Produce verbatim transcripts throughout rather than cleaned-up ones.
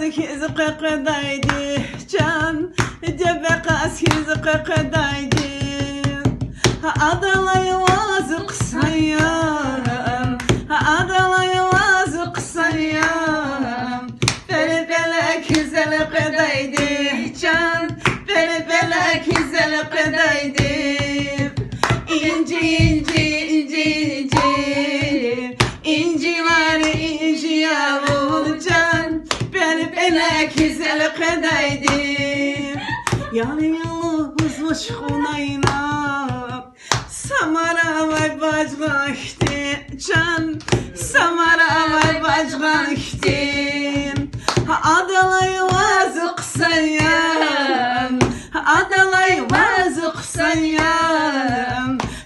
Хьиз къекъведайди, чан, Дебекъаз хьиз къекъведайди. Адалай ваз хъсан я, адалай ваз хъсан я. Пеле-пеле хьиз элкъведайди, чан, пеле-пеле хьиз элкъведайди. Инжи, инжи, инжи, инжи, инжилар инжи я вун, чан, пеле-пеле хьиз элкъведайди. Ял-ялугъуз вуч хьунайна, Самара авай бажгъан хьтин, чан, Самара авай бажгъан хьтин. Адалай ваз хъсан я, адалай ваз хъсан я.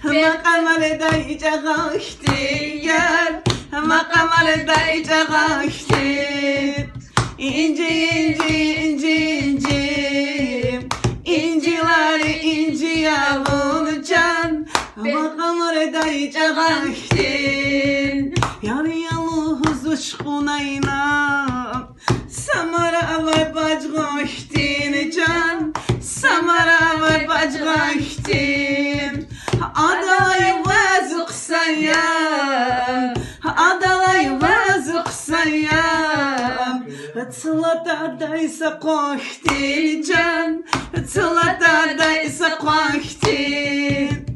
Макьамардай чӀагъан хьтин, яр, макьамардай чӀагъан хьтин. Инжи, инжи, инжи, инжи, инжилар инжи я вун, чан, макьамардай чӀагъан хьтин. Ял-ялугъуз вуч хьунайна, Самара авай бажгъан хьтин, чан, Самара авай бажгъан хьтин. Адалай ваз хъсан я, адалай ваз хъсан я. Цлатардай са къван хьтин, чан, цлатардай са къван хьтин.